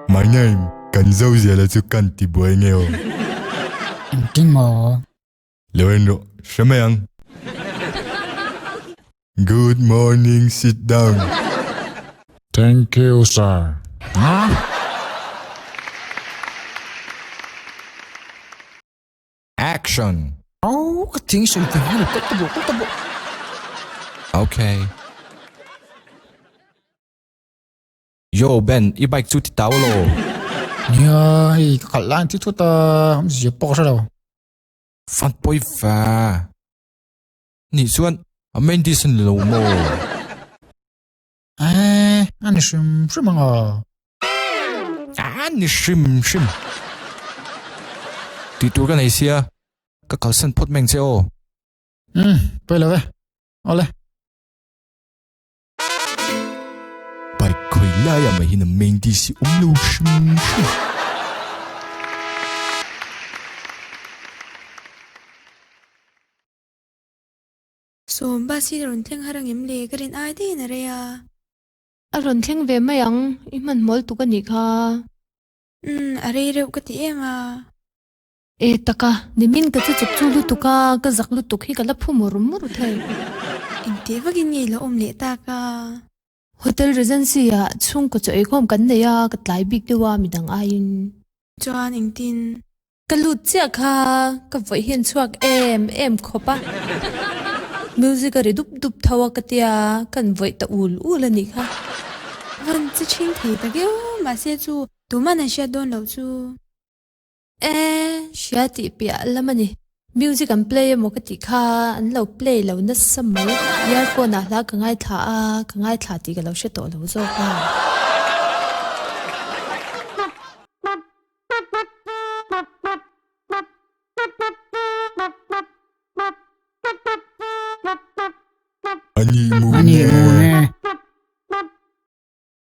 My name kan zo ziala chu kan ti buai nge aw. Engtin maw? Lo en rawh, hre mai ang. Good morning, sit down. Thank you sir. Huh? Action! Au ka thing sawi thei hmel ka ta bawh ka ta bawh. Okay. Yo Ben, i bike chu ti tau lo. Nia, hei ka khalh lai an ti thut a, awmzia pawh ka hre lo. Fan pawi va. Nih chuan a main dish a ni lo maw? Eh, a ni hrim hrim ang aw. A ni hrim hrim. Tih tur ka nei sia, ka kalsan phawt mai ang che aw. Umm, pawi lo ve. Awle. Bike khawi laiah mai hian a main dish hi awm lo hrim hrim. Sawm bus hi rawn thleng har angem le ka rin ai daihin a rei a. A rawn thleng ve mai ang, i hmanhmawlh tuk a nih kha. Umm, a rei reuh ka ti em a. E taka, nimin ka che chuk chu lutuk a, ka zak lutuk hi ka la phu mur mur thei. Engtih vakin nge i lo awm leh tak a? Hotel Regency ah chhungkaw chaw eikhawm kan nei a, ka tlai bik deuh a midang aiin. Chuan engtin? Ka lut chiah kha ka vawi hian chhuak em em khawp a, music a ri dup dup tho a ka tia, kan vawi ta ul ul a nih kha. Van che chhing thei tak eo, mahse chu tuman an hriat dawn loh chu. E, hria tih piah lam a ni. Music an play emaw ka tih kha an lo play lo nasa mai. Earphone ah hla ka ngaithla a, ka ngaithla tih ka lo hre tawh lo zawk a. A nih mu nen.